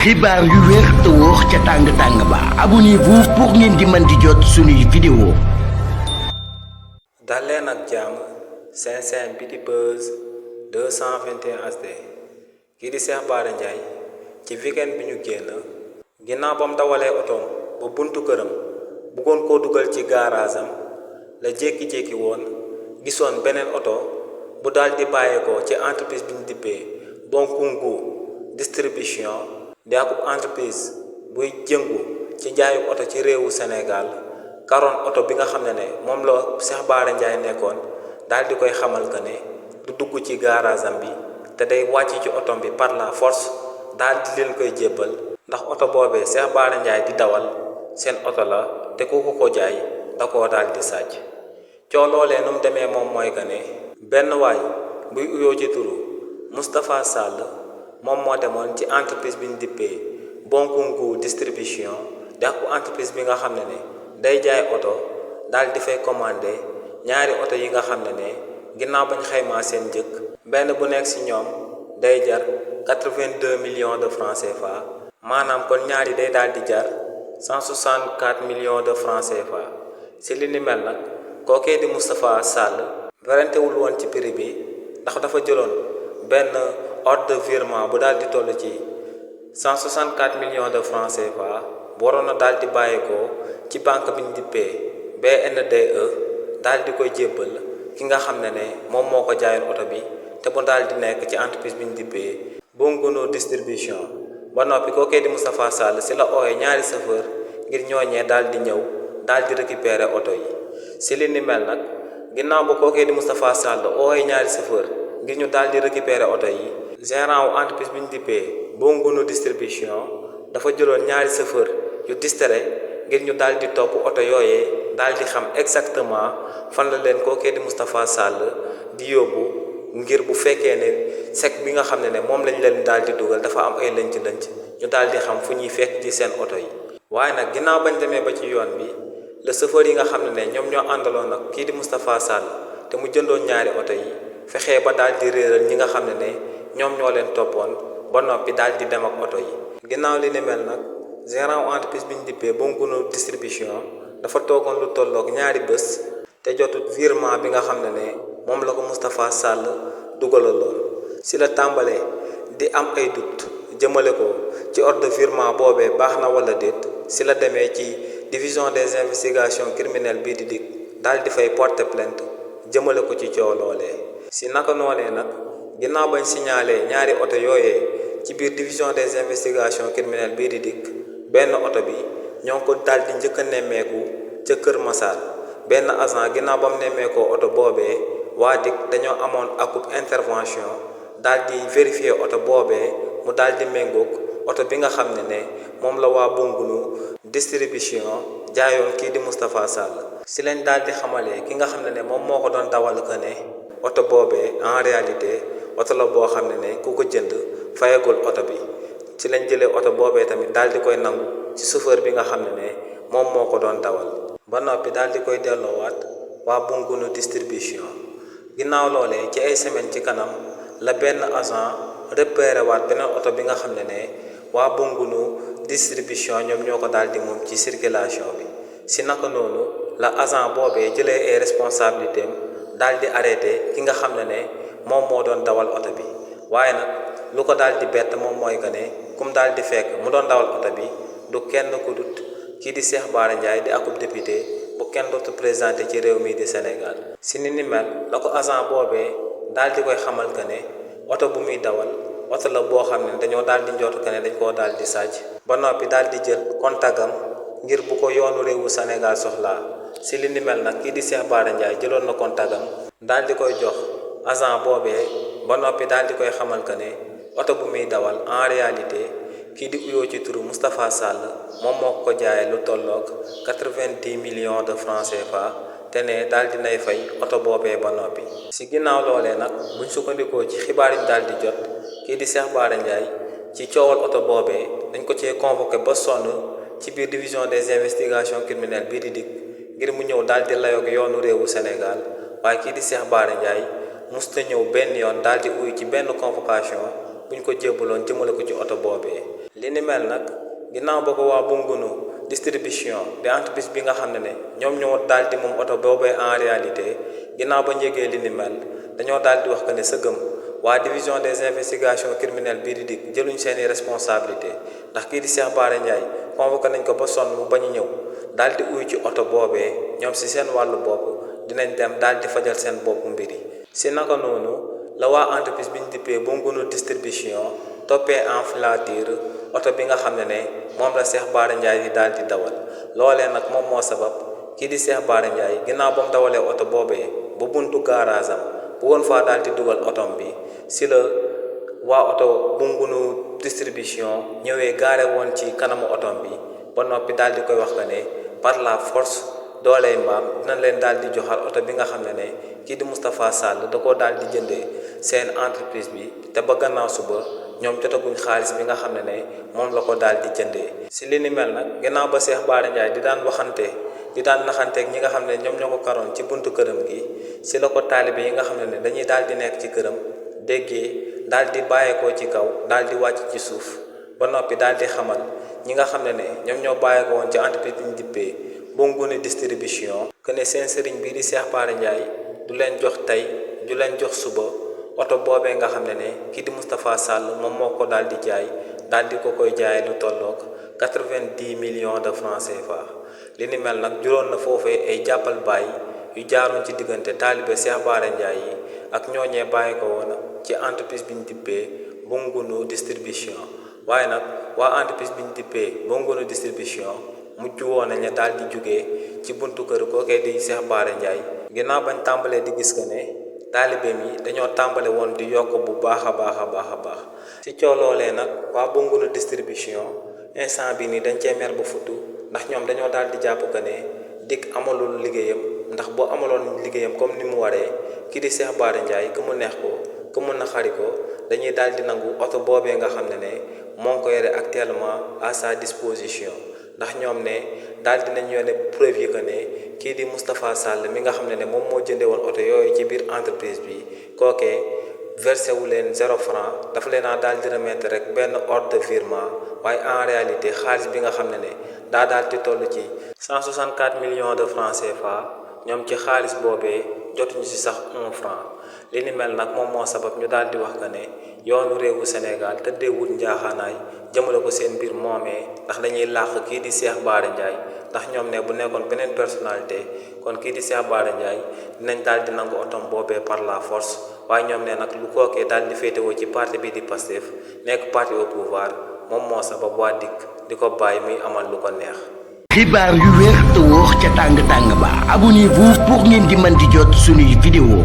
xibaar yu wér te wóor ca tàng ba abonnez-vous pour ngeen di mën di jot suñuy vidéo. dal leen ak jàmm seen bi di Buzz 221 HD kii di Cheikh Bara Ndiaye ci weekend bi ñu génn ginnaaw ba mu dawalee otoom ba buntu këram bëggoon koo dugal ci gaaraasam la jékki-jékki woon gisoon beneen oto bu daal di bàyyeekoo ci entreprise bi ñu dippee Bonkungu distribution di ak entreprise buy jëngu ci njaayum oto ci réewu Sénégal karoon oto bi nga xam ne moom la Cheikh Bara Ndiaye nekkoon daal di koy xamal que ne du dugg ci gaaraasam bi te day wàcc ci otom bi par la force daal di leen koy jébbal ndax oto boobee Cheikh Bara Ndiaye di dawal seen oto la te ku ko jaay da koo daal di sàcc coo loolee nu mu demee moom mooy que ne benn waay buy uyoo ci turu Moustapha Sall moom moo demoon ci entreprise bi ñu dippee Bonkungu distribution di ak entreprise bi nga xam ne day jaay oto daal di fay commandé ñaari oto yi nga xam ne ginnaaw bañ xaymaa seen njëkk benn bu nekk ci ñoom day jar 82 millions de francs CFA maanaam kon ñaari day daal di jar 164 millions de francs CFA ci li ni mel nag kookee di Moustapha Sall werantewul woon ci prix bi ndax dafa jëloon benn ordre de virement bu daal di toll ci 164 millions de francs CFA bu waroon na daal di bàyyeekoo ci banque bi ñu dippee BNDE daal di koy jébbal ki nga xam ne moom moo ko jaayoon oto bi te mu daal di nekk ci entreprise bi ñu dippee Bonkungu distribution ba noppi kookee di Moustapha Sall ci la ooyee ñaari chauffeur ngir ñooñee daal di ñëw daal di récupérer oto yi ci li ni mel nag ginnaaw ba kookee di Moustapha Sall ooyee ñaari chauffeur ngir ñu daal di récupérer oto yi gérant wu entreprise bi ñu dippee Bonkungu distribution dafa jëloon ñaari chauffeur yu distrait ngir ñu daal di topp oto yooyee daal di xam exactement fan la leen kookee di Moustapha Sall di yóbbu ngir bu fekkee ne sec bi nga xam ne moom lañ leen daal di dugal dafa am ay lënc-lënc ñu daal di xam fu ñuy fekk ci seen oto yi. waaye nag ginnaaw bañ demee ba ci yoon bi le chauffeur yi nga xam ne ñoom ñoo àndaloon nag kii di Moustapha Sall te mu jëndoon ñaari oto yi fexee ba daal di réeral ñi nga xam ne ñoom ñoo leen toppoon ba noppi daal di dem ak oto yi. ginnaaw li ni mel nag gérant entreprise bi ñu dippee Bonkungu distribution dafa toogoon lu tolloog ñaari bés te jotut virement bi nga xam ne moom la ko Moustapha Sall dugalaloon ci la tàmbalee di am ay doute jëmale ko ci ordre de virement boobee baax na wala déet ci la demee ci division des investigations criminelles bii di DIC daal di fay porter plainte jëmale ko ci coow loolee. ci naka noonee nag ginnaaw bañ signalé ñaari oto yooyee ci biir division des investigations criminelles bii di DIC benn oto bi ñoo ngi ko daal di njëkk a nemmeeku ca Kër Massar benn agent ginnaaw ba mu nemmeekoo oto boobee waa DIC dañoo amoon akub intervention daal di vérifier oto boobee mu daal di méngoog oto bi nga xam ne moom la waa Bonkungu distribution jaayoon kii di Moustapha Sall ci lañ daal di xamalee ki nga xam ne moom moo ko doon dawal que ne oto boobee en réalité oto la boo xam ne ku ko jënd fayagul oto bi ci lañ jëlee oto boobee tamit daal di koy nangu ci chauffeur bi nga xam ne moom moo ko doon dawal ba noppi daal di koy delloowaat waa Bonkungu distribution. ginnaaw loolee ci ay semaine ci kanam la benn agent repéré waat beneen oto bi nga xam ne waa Bonkungu distribution ñoom ñoo ko daal di moom ci circulation bi ci naka noonu la agent boobee jëlee ay responsabilités am daal di arrêté ki nga xam ne moom moo doon dawal oto bi waaye nag lu ko daal di bett moom mooy que ne kum daal di fekk mu doon dawal oto bi du kenn ku dut kii di Cheikh Bara Ndiaye di akub député bu kenn dootu présenté ci réew mi di Sénégal. ci ni mel la ko agent boobee daal di koy xamal que ne oto bu muy dawal oto la boo xam ne dañoo daal di njort que ne dañ koo daal di sàcc ba noppi daal di jël contagam ngir bu ko yoonu réewu Sénégal soxlaa ci li ni mel nag kii di Cheikh Bara Ndiaye jëloon na contagam daal di koy jox agent boobee ba noppi daal di koy xamal que ne oto bu muy dawal en réalité kii di uyoo ci turu Moustapha Sall moom moo ko jaayee lu tolloog 90 millions de francs CFA te ne daal di nay fay oto boobee ba noppi. ci ginnaaw loolee nag buñ sukkandikoo ci xibaar yi ñu daal di jot kii di Cheikh Bara Ndiaye ci coowal oto boobee dañ ko cee convoqué ba sonn ci biir division des investigations criminelles bii di DIC ngir mu ñëw daal di layoog yoonu réewu Sénégal waaye kii di Cheikh Bara Ndiaye musta ñëw benn yoon daal di uyu ci benn convocation buñ ko jébbaloon jëmale ko ci oto boobee. li ni mel nag ginnaaw ba ko waa Bongounou distribution di entreprise bi nga xam ne ñoom ñoo daal di moom oto boobee en réalité ginnaaw ba njëgee li ni mel dañoo daal di wax que ne sëgëm waa division des investigations criminelles bii di DIC jëluñ seeni responsabilité ndax kii di Cheikh Bara Ndiaye convoqué nañ ko ba sonn mu bañ a ñëw daal di uyu ci oto boobee ñoom si seen wàllu bopp dinañ dem daal di fajal seen bopp mbir yi. si naka noonu la waa entreprise bi ñu dippee Bongounou distribution toppee en filature oto bi nga xam ne moom la Cheikh Bara Ndiaye di daal di dawal loolee nag moom moo sabab kii di Cheikh Bara Ndiaye ginnaaw ba mu dawalee oto boobee ba buntu garage am bu woon faa daal di dugal otom bi si la waa oto Bongounou distribution ñëwee gaare woon ci kanamu otom bi ba noppi daal di koy wax que ne par la force dooley mbaam dina leen daal di joxal oto bi nga xam ne kii di Moustapha Sall da koo daal di jëndee seen entreprise bi te ba gannaaw suba ñoom jotaguñ xaalis bi nga xam ne moom la ko daal di jëndee. si li ni mel nag gannaaw ba Cheikh Bara Ndiaye di daan naxanteeg ñi nga xam ne ñoom ñoo ko karoon ci buntu këram gi si la ko taalibe yi nga xam ne dañuy daal di nekk ci këram déggee daal di bàyyeekoo ci kaw daal di wàcc ci suuf ba noppi daal di xamal ñi nga xam ne ñoom ñoo bàyyeekoo woon ci entreprise bi ñu dippee Bongounou distribution que ne seen sëriñ bii di Cheikh Bara Ndiaye du leen jox tey du leen jox suba oto boobee nga xam ne kii di Moustapha Sall moom moo ko daal di jaay daal di ko koy jaay lu tolloog 90 millions de francs CFA. li ni mel nag juróon na foofee ay jàppal bàyyi yu jaaroon ci diggante taalibe Cheikh Bara Ndiaye yi ak ñooñee bàyyi ko woon ci entreprise bi ñu dippee Bongounou distribution waaye nag waa entreprise bi ñu dippee Bongounou distribution mujj woon nañu daal di jugee ci buntu kër kookee di Cheikh Bara Ndiaye ginnaaw bañ tàmbalee di gis que ne taalibe mi dañoo tàmbale woon di yokk bu baax a baax ci cooloolee nag waa Bongounou distribution instant bi nii dañ cee mer ba futu ndax ñoom dañoo daal di jàpp que ne DIC amalul liggéeyam ndax boo amaloon liggéeyam comme ni mu waree kii di Cheikh Bara Ndiaye ku mu neex ko ku mu naxari ko dañuy daal di nangu oto boobee nga xam ne moo ngi ko yore actuellement à sa disposition ndax ñoom ne daal dinañ yone preuve yi que ne kii di Moustapha Sall mi nga xam ne moom moo jëndee woon oto yooyu ci biir entreprise bi kookee versé wu leen 0 franc dafa leen a daal di remettre rek benn ordre de virement waaye en réalité xaalis bi nga xam ne daa daal di toll ci 164 millions de francs CFA ñoom ci xaalis boobee jotuñu ci sax 1 franc li ni mel nag moom moo sabab ñu daal di wax que ne yoonu réewu Sénégal tëddeewut njaaxaanaay jëmale ko seen mbir moomee ndax dañuy làq kii di Cheikh Bara Ndiaye ndax ñoom ne bu nekkoon beneen personnalité kon kii di Cheikh Bara Ndiaye dinañ daal di nangu otom boobee par la force waaye ñoom ne nag lu kookee daal di féetewoo ci parti bi di Pastef nekk parti au pouvoir moom moo sabab waa DIC di ko bàyyi muy amal lu ko neex. xibaar yu wér te wóor ca tàng tàng ba abonnez-vous pour ngeen di mën di jot suñuy vidéo